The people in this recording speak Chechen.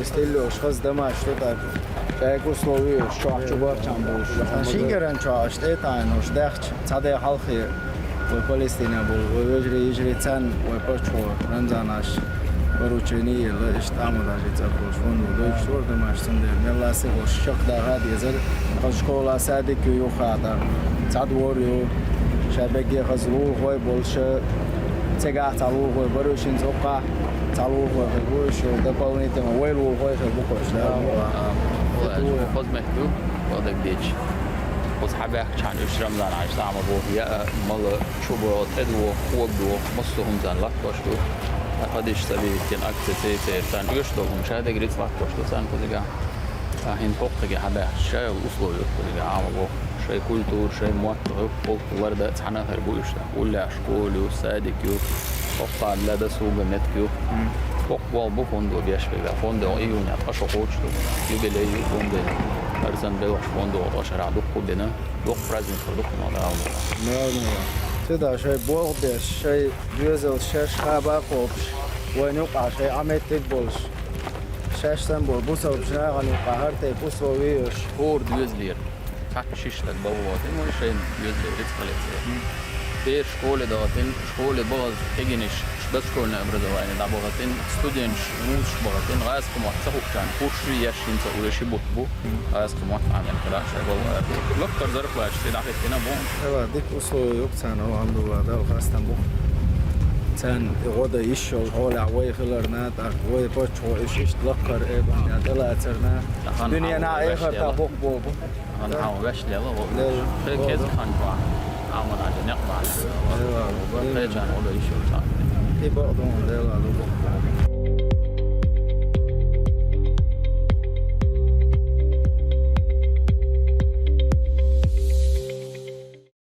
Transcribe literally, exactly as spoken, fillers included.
Стиллёш хаза дамаш ду так. Шайга условиеш чохь чу бахчан болуш. Шингаран чохь аш тӀетайнуш даьхча, цхьа де хьалхе вай Палестина болу, вай вежарий, йижарий царна вай паччахьо Рамзанаш поручение елла, иштта Ахьмадаш цӀа болуш фонду дойчу тур дамаш цундела мелла сихош шакха даха дезара. Хаза школа, садик ю юххе а тӀаккха. Цхьа двор ю, ша бегге хаза лулахой болуша, цигахь цхьа лулахой бара уьш, хӀинца хӀокхахь цхьа лулахой хир бу уьш, дополнительно вай лулахой хир бу кхуьш, да? Хоза мехка ю, вадаг дечи. Кхуза хьабаьхкачхьана уьш Рамзан Хьаьжа тӀама боху, яа, мала, чу боху, тӀе доху, кога доху, массо а хӀума царна латтош ду. Хадиш ца бийттина акция ца церан, царна оьшуш долу хӀума ша дегрица латтош ду, царна кхузигахь. А хӀинца хӀокхуьнга хьабаьхча, ша йолу условия ю кхузигахь Ӏама боху. Шайн культура, шайн мотт, гӀуьрту, полкху ларда а цхьаьна хир бу уьш. Уллехь школа ю, садик ю, хӀокхарна лада суга метка ю. ХӀокху болх бу фонду беш вегахь. Фонду июнехь ткъа шо кхочуш ду. Юбилей ю фонду. Арсан белхаш фонду ткъа шарахь дуккха бина. Дуккха праздникаш дуккха ма Мелла. Седа шайн болх беш, шайн доьзалш шаьш хаба а кхобуш, вайна юкъахь шайн Ӏаметтиг болуш. Шаьш санна болу бусалбачу нахана юкъахь хӀара тайпа условия еш. ХӀора доьзалера. Цхьаъ-шишша стаг бала вахийтина вай шайна доьзале рицкъ хилийта. Бер школе дахийтина, школе бахаза кегийнаш дошкольное образование дӀабахийтина, студенташ вузаш бахийтина, гӀазкхи мотт ца хуучарна хӀуш еш хӀинца уже ши бутт бу, гӀазкхи мотт Ӏамийна хилла шайн балха. Лаккхара зарплаташ тӀе дӀахӀиттина бу. Эла, дика условия ю-кх царна, алхьамдулиллахӀ, Далла хастам бу. Царна и гӀо дан йиш йолу хьолехь вай хиларна, тӀаккха вай паччахьо уьш иштта лаккхара эбан тӀелацарна, дуьненахь а, эхартахь а боккха боху. Хан хьан веш лела гӀо. Лела. Шайн кхеза хан чохь. Амма наха некъ бахьаш. Лела. Кхечарна гӀо дан йиш йолу цхьаъ. И бакъдолу Дела ду боху.